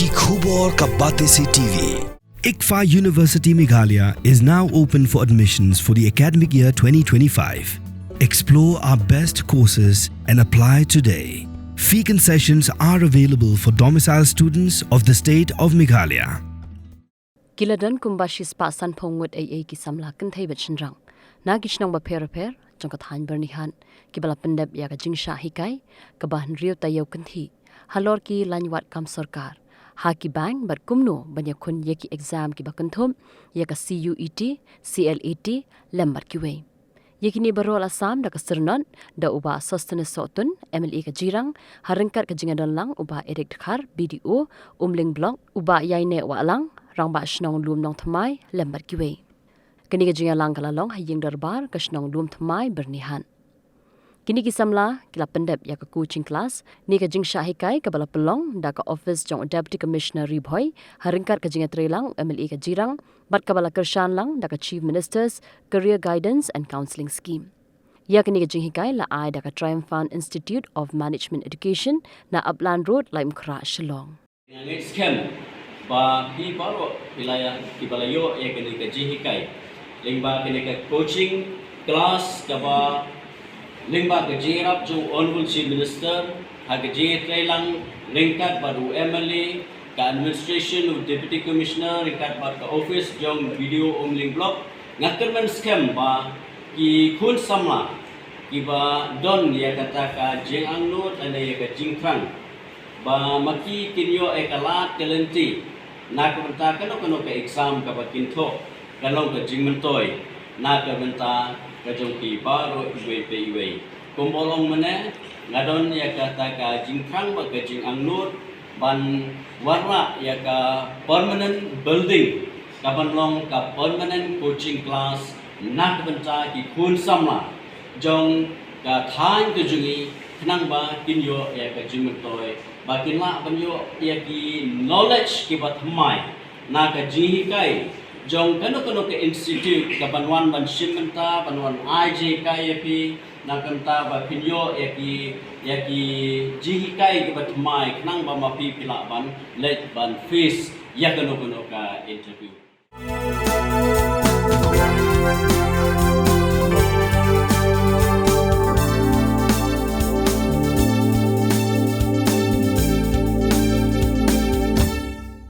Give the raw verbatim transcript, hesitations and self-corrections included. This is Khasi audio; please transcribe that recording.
Khubor ka Batesi T V. ICFAI University Meghalaya is now open for admissions for the academic year twenty twenty-five. Explore our best courses and apply today. Fee concessions are available for domicile students of the state of Meghalaya. Ki la don kumba shispah sanphew ngut ei ei ki samla kynthei bad shynrang na ki shnong bapher bapher jong ka thaiñ Byrnihat kiba la pyndep ïa ka jingshah hikai kaba hynriew taïew kynthih halor ki lain wad kam sorkar ha ki bank bad kumno ban ïakhun ïa ki exam kiba kynthup ïa ka C U E T, C L A T lem bad kiwei. Ïa kine baroh la sam da ka syrnod da u Bah Sosthenes Sohtun, M L A ka Jirang, ha ryngkat ka jingïadon lang u Bah Eric Dkhar, B D O Umling Block, u Bah Ïaineh Wahlang, Rangbah Shnong Lum Nongthymmai lem bad kiwei. Kane ka jingïalang ka la long ha ïing dorbar ka shnong Lum Thymmai, Byrnihat. Kine ki samla ki la pyndep ïa ka coaching class ne ka jingshah hikai kaba la pynlong da ka office jong u Deputy Commissioner Ri Bhoi ha ryngkat ka jingïatreilang u M L A ka Jirang bad kaba la kyrshan lang da ka Chief Minister's Career Guidance and Counselling Scheme. Ïa kane ka jinghikai la ai da ka Triumphant Institute of Management Education na Upland Road, Laitumkhrah, Shillong. Nga ngeit skhem ba phi baroh phi la ïa, phi ba la ïoh ïa kane ka jinghikai lyngba kane ka coaching class kaba lyngba ka jingïarap jong u Honourable Chief Minister ha ka jingïatreilang ryngkat bad u M L A ka administration, u Deputy Commissioner ryngkat bad ka office jong B D O Umling Block. Nga kyrmen skhem ba ki khun samla kiba don ïa kata ka jingangnud lane ïa ka jingthrang ba ma ki kin ïoh ïa ka lad ka lynti na ka bynta kano kano ka exam kaba kin thoh, kan long ka jingmyntoi na ka bynta ka jong ki baroh iwei pa iwei. Kumba long mynne, nga don ïa kata ka jingthrang bad ka jingangnud ban wanrah ïa ka permanent building kaban long ka permanent coaching class na ka bynta ki khun samla jong ka thaiñ ka jong ngi khnang ba kin ïoh ïa ka jingmyntoi ba kin lah ban ïoh ïa ki knowledge kiba thymmai na ka jinghikai jong kano kano ka institute kaban wan ban shim bynta, ban wan ai jinghikai ïa phi na ka bynta ba phin ïoh ïa ki, ïa ki jinghikai kiba thymmai khnang ba ma phi phi lah ban leit ban face ïa kano kano ka interview.